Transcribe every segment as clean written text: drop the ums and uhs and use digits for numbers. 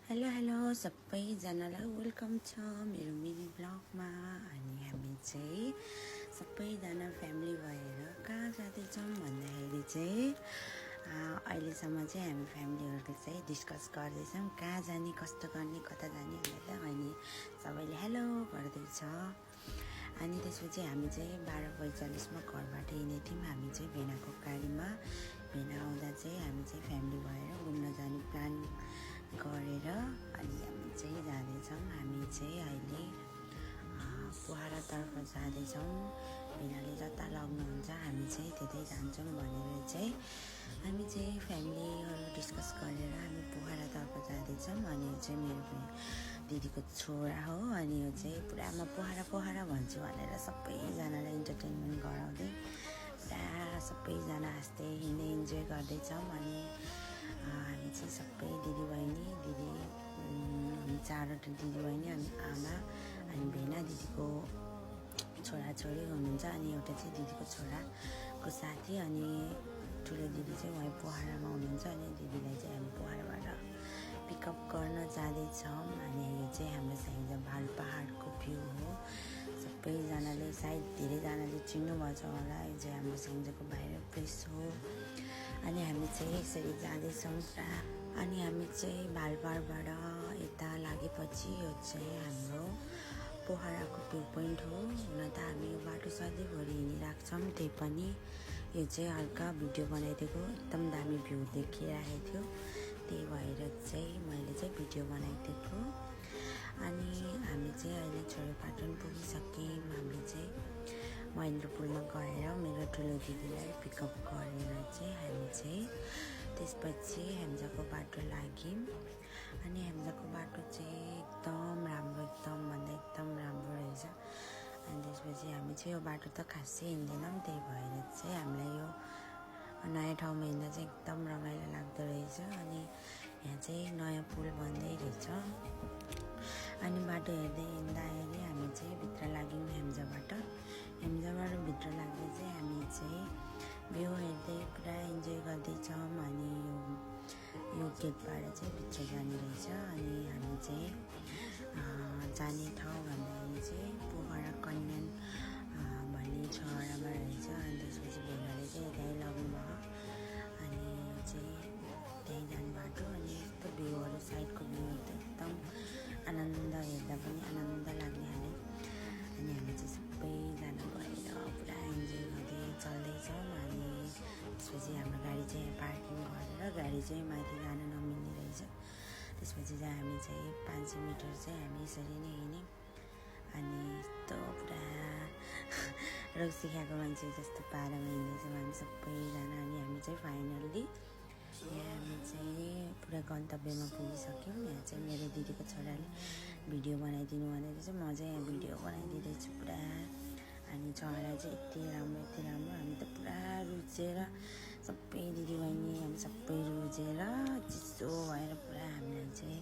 Hello hello सबैजनालाई welcome छ मेरो मिनी ब्लगमा। अनि हामी चाहिँ सबैजना फ्यामिली भएर कहाँ जाँदैछौँ भन्दाखेरि चाहिँ अहिलेसम्म चाहिँ हामी फ्यामिलीहरूले चाहिँ डिस्कस गर्दैछौँ कहाँ जाने, कस्तो गर्ने, कता जाने भनेर। अनि सबैले हेलो गर्दैछ। अनि त्यसपछि हामी चाहिँ 12:45मा घरबाट हिँडेको थियौँ। हामी चाहिँ भेनाको गाडीमा भेना आउँदा चाहिँ हामी चाहिँ फ्यामिली भएर घुम्न जाने प्लान गरेर अनि हामी चाहिँ जाँदैछौँ। हामी चाहिँ अहिले पोखरातर्फ जाँदैछौँ। भेनाले जता लग्नुहुन्छ हामी चाहिँ त्यतै जान्छौँ भनेर चाहिँ हामी चाहिँ फ्यामिलीहरू डिस्कस गरेर हामी पोखरातर्फ जाँदैछौँ। अनि यो चाहिँ मेरो दिदीको छोरा हो। अनि यो चाहिँ पुरा म पोखरा भन्छु भनेर सबैजनालाई इन्टरटेनमेन्ट गराउँदै पुरा सबैजना हाँस्दै हिँड्दै इन्जोय गर्दैछौँ। अनि हामी चाहिँ सबै दिदीबहिनी हामी 4वटा दिदीबहिनी अनि आमा अनि भेना दिदीको छोराछोरी हुनुहुन्छ। अनि एउटा चाहिँ दिदीको छोराको साथी अनि ठुलो दिदी चाहिँ उहाँ पोखरामा हुनुहुन्छ। अनि दिदीलाई चाहिँ हामी पोखराबाट पिकअप गर्न जाँदैछौँ। अनि यो चाहिँ हाम्रो स्याङ्जा भाल पहाडको भ्यू हो। सबैजनाले सायद धेरैजनाले चिन्नुभएको छ होला। यो चाहिँ हाम्रो स्याङ्जाको बाहिर प्लेस हो। अनि हामी चाहिँ यसरी जाँदैछौँ पुरा। अनि हामी चाहिँ भालपाडबाट यता लागेपछि यो चाहिँ हाम्रो पोखराको भ्यू पोइन्ट हो। हुन त हामी यो बाटो सधैँभरि हिँडिरहेको छौँ, त्यही पनि यो चाहिँ हल्का भिडियो बनाइदिएको एकदम दामी भ्यू देखिरहेको थियो, त्यही भएर चाहिँ मैले चाहिँ भिडियो बनाइदिएको। अनि हामी चाहिँ अहिले छोरीपाटन पुगिसक्यौँ। हामी चाहिँ महेन्द्रपुरमा गएर मेरो ठुलो दिदीलाई पिकअप गरेर चाहिँ हामी चाहिँ त्यसपछि हेम्जाको बाटो लाग्यौँ। अनि हेम्जाको बाटो चाहिँ एकदम राम्रो, एकदम भन्दा एकदम राम्रो रहेछ। अनि त्यसपछि हामी चाहिँ यो बाटो त खासै हिँड्दैनौँ, त्यही भएर चाहिँ हामीलाई यो नयाँ ठाउँमा हिँड्दा चाहिँ एकदम रमाइलो लाग्दो रहेछ। अनि यहाँ चाहिँ नयाँ पुल बन्दै रहेछ। अनि बाटो हेर्दै हिँड्दाखेरि हामी चाहिँ भित्र लाग्यौँ हेम्जाबाट भित्र लाग्दै चाहिँ हामी चाहिँ भ्यू हेर्दै पुरा इन्जोय गर्दैछौँ। अनि यो गेटबाट चाहिँ भित्र जाने रहेछ। अनि हामी चाहिँ जाने ठाउँ भन्दाखेरि चाहिँ पोखरा कन्यान भन्ने छहरामा रहेछ। अनि त्यसपछि भेनाले चाहिँ त्यहीँ लग्नुभयो। अनि यो चाहिँ त्यहीँ जाने बाटो। अनि यस्तो भ्यूहरू साइडको भ्यूहरू त एकदम आनन्द, हेर्दा पनि आनन्द लाग्ने खाले। अनि हामी चाहिँ सबैजना भएर पुरा इन्जोय गर्दै चल्दैछौँ। अनि त्यसपछि हाम्रो गाडी चाहिँ पार्किङ गरेर गाडी चाहिँ माथि जान नमिल्ने रहेछ। त्यसपछि चाहिँ हामी चाहिँ 500 मिटर चाहिँ हामी यसरी नै हिँड्यौँ। अनि यस्तो पुरा रक्सी खाएको मान्छे जस्तो पारामा हिँड्दैछौँ हामी सबैजना। अनि हामी चाहिँ फाइनल्ली यहाँ हामी चाहिँ पुरा गन्तव्यमा पुगिसक्यौँ। यहाँ चाहिँ मेरो दिदीको छोराले भिडियो बनाइदिनु भनेर चाहिँ म चाहिँ यहाँ भिडियो बनाइदिँदैछु पुरा। अनि चरा चाहिँ यति राम्रो हामी त पुरा रुचेर सबै दिदीबहिनी हामी सबै रुचेर चिसो भएर पुरा हामीलाई चाहिँ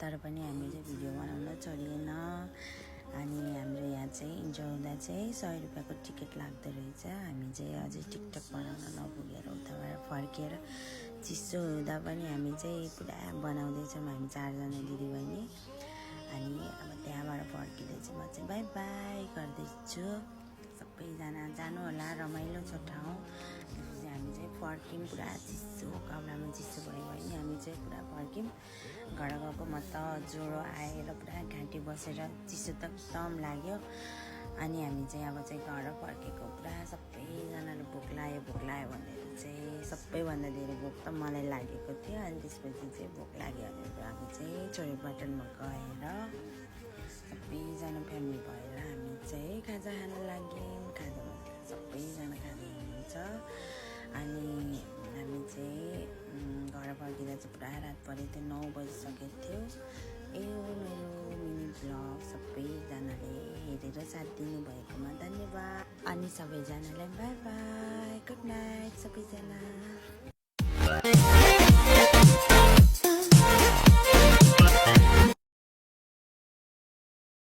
तर पनि हामी चाहिँ भिडियो बनाउन छोडिएन। अनि हाम्रो यहाँ चाहिँ इन्जोय हुँदा चाहिँ 100 रुपियाँको टिकट लाग्दो रहेछ। हामी चाहिँ अझै टिकटक बनाउन नपुगेर उताबाट फर्केर चिसो हुँदा पनि हामी चाहिँ पुरा बनाउँदैछौँ हामी 4जना दिदीबहिनी। अनि अब त्यहाँबाट फर्किँदै चाहिँ म चाहिँ बाई बाई गर्दैछु। सबैजना जानु होला, रमाइलो छ ठाउँ। त्यसपछि हामी चाहिँ फर्क्यौँ पुरा चिसो कपडामा चिसो भयो भने हामी चाहिँ पुरा फर्क्यौँ। घर गएको म त ज्वरो आएर पुरा घाँटी बसेर चिसो त एकदम लाग्यो। अनि हामी चाहिँ अब चाहिँ घर फर्केको पुरा सबैजनाले भोक लाग्यो भनेर चाहिँ सबैभन्दा धेरै भोक त मलाई लागेको थियो। अनि त्यसपछि चाहिँ भोक लाग्यो भनेर हामी चाहिँ छोरीपाटनमा गएर सबैजना फ्यामिली भएर हामी चाहिँ खाजा खान लाग्यौँ। खाजामा सबैजना खाजा हुनुहुन्छ। अनि हामी चाहिँ घर फर्किँदा चाहिँ पुरा रात परेको थियो, 9 बजिसकेको थियो। यो मेरो मिनी ब्लग सबैजनाले हेरेर साथ दिनुभएकोमा धन्यवाद। अनि सबैजनालाई बाई बाई, गुड नाइट सबैजना।